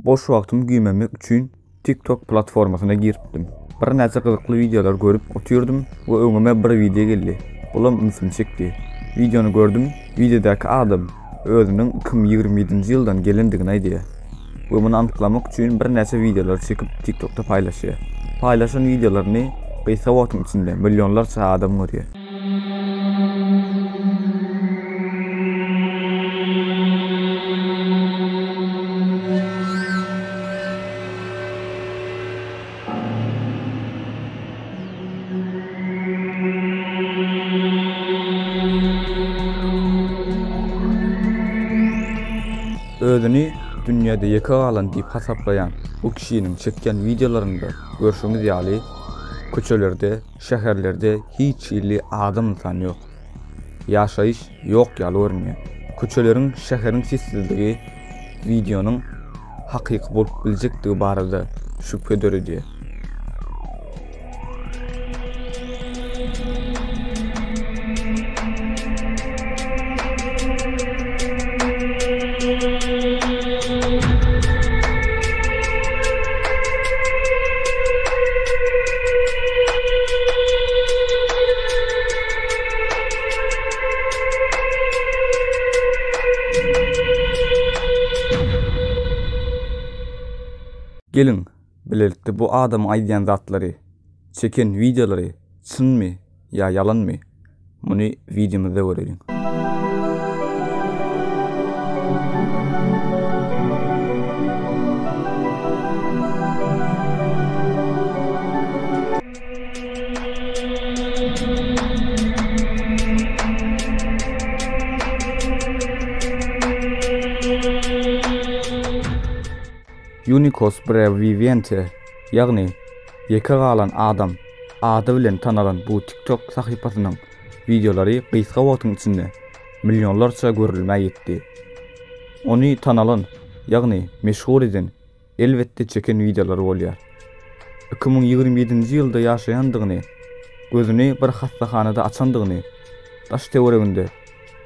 Boş wagtymy güýmenmek üçin TikTok platformasyna giripdim. Birnäçe gyzykly wideolar görüp otyrdym we öňüme bir wideo geldi. Olam ünsümi çekdi. Wideony gördüm, wideodaky adam özüniň 2027-nji ýyldan gelendigini aýdýar we muny anyklamak üçin birnäçe wideolar çekip TikTokda paýlaşýar. Paýlaşan wideolaryny gysga wagtyň içinde millionlarça adam görýär. Özüni dünýäde ýeke galan diýip hasaplaýan bu kişiniň çekýän wideolarynda görşüňiz ýaly, köçelerde Şäherlerde hiç hili adam-ynsan ýok. Ýaşaýyş ýok ýaly görünýär. Köçeleriň, şäheriň sessizligi wideonyň hakyky bolup biljekdigi barada şübhe döredýär. Geliň, bilelikde bu adamyň aýdýan zatlary, çeken wideolary çynmy ýa ýalanmy, muny wideomyzda göreliň. Unicos Breviviente, ýagny Ýeke galan adam ady bilen tanalan bu TikTok sahypasynyň wideolary gysga wagtyň içinde millionlarça görülmä ýetdi. Ony tanalan, ýagny meşhur eden elbetde çeken wideolary bolýar. 2027-nji ýylda ýaşaýandygyny, gözüni bir hassahanada açandygyny, daş-töwereginde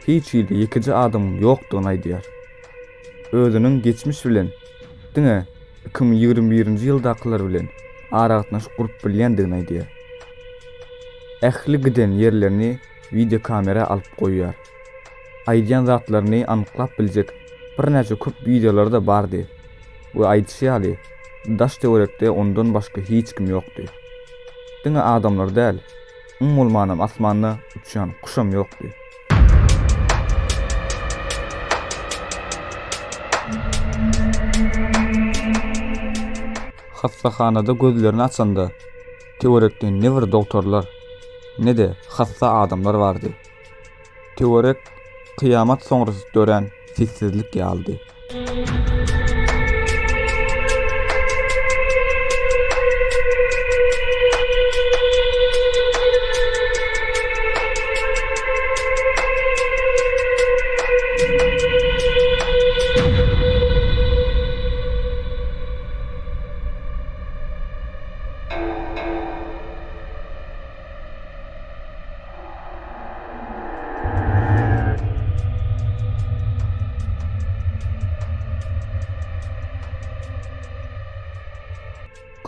hiç hili ýekeje adamyň ýokdugyny aýdýar. Özüniň geçmiş bilen diňe 2021-nji ýyldakylar bilen aragatnaşyk gurup bilýändigini aýdýar. Ähli giden ýerlerini wideokamera alyp goýýar. Aýdýan zatlaryny anyklap biljek birnäçe köp wideolary-da bardy we aýdyşy ýaly, daş-töwerekde ondan başga hiç kim ýokdy. Diňe adamlar däl, iň bolmanam asmanda uçýan guşam ýokdy. Hassahanada gözlerini açanda, töwerekde ne bir dogtorlar, ne-de hassa adamlar bardy. Töwerek kyýamat soňrasy dörän sessizlik ýalydy.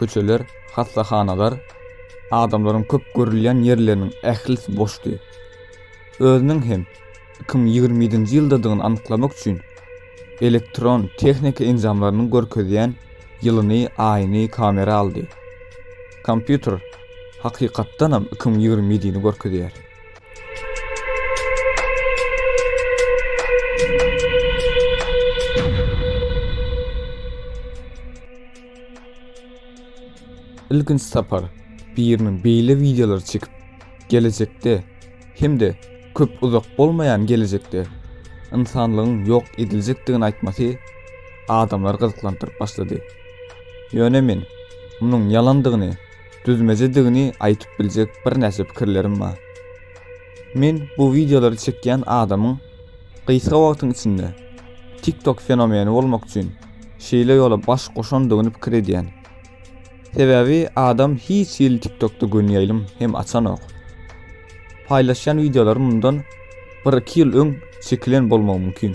Köçeler, hassahanalar, adamlaryň köp görülýän ýerleriniň ählisi boşdy. Özüniň hem 2027-nji ýyldadygyny anyklamak üçin elektron tehnika enjamlarynyň görkezýän ýylyny, aýyny kamera aldy. Kompýuter hakykatdanam 2027-ni görkezýär. Ilkinji sapar biriniň beýle wideolary çekip, gelejekde hem-de köp uzak bolmaýan gelejekde ynsanlygyň ýok ediljekdigini aýtmasy adamlary gyzyklandyryp başlady. Ýöne men munuň ýalandygyny, düzmejedigini aýtyp biljek birnäçe pikirlerim bar. Men bu wideolary çekýän adamyň gysga wagtyň içinde TikTok fenomeni bolmak üçin şeýle ýola baş goşandygyny pikir edýän. Sebäbi adam hiç hili TikTokda göni ýaýlym hem açanok. Paýlaşýan wideolary mundan bir-iki ýyl öň çekilen bolmagy mümkin.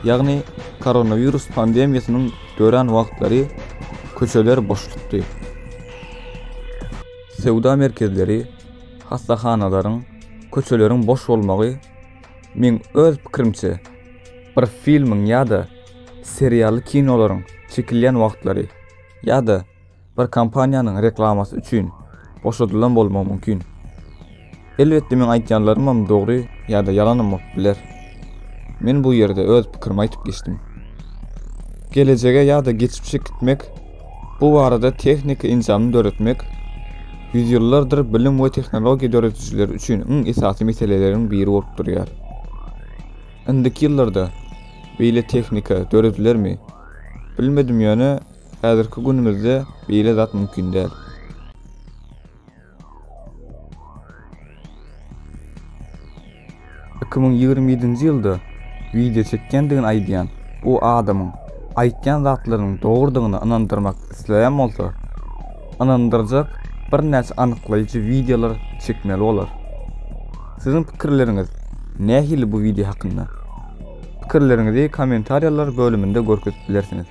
Ýagny koronawirus pandemiýasynyň dörän wagtlary köçeler boşlukdy. Söwda merkezleri, hassahanalaryň, köçeleriň boş bolmagy meň öz pikirimçe bir filmiň ýa-da serially kinolaryň çekilýän wagtlary ýa-da bir kompaniýanyň reklamasy üçin boşadylan bolmagy mümkin. Elbetde meň aýtýanlarymam dogry ýa-da ýalanam bolup biler. Men bu ýerde öz pikirimi aýtyp geçdim. Gelejege ýa-da geçmişe gitmek, bu barada tehniki enjamyny döretmek ýüzýyllardyr bilim we tehnologiýa döredijileri üçin iň esasy meseleleriň biri bolup durýar. Indiki ýyllarda beýle tehnika döredilermi? Bilmedim ýöne Häzirki günümizde beýle zat mümkin däl. 2027-nji ýylda wideo çekýändigini aýdýan bu adamyň aýtýan zatlarynyň dogrudygyna ynandyrmak isleýän bolsa, ynandyrjak birnäçe anyklaýjy wideolar çekmeli bolar. Siziň pikirleriňiz nähili bu wideo hakynda? Pikirleriňizi kommentariýalar bölüminde görkezip bilersiňiz.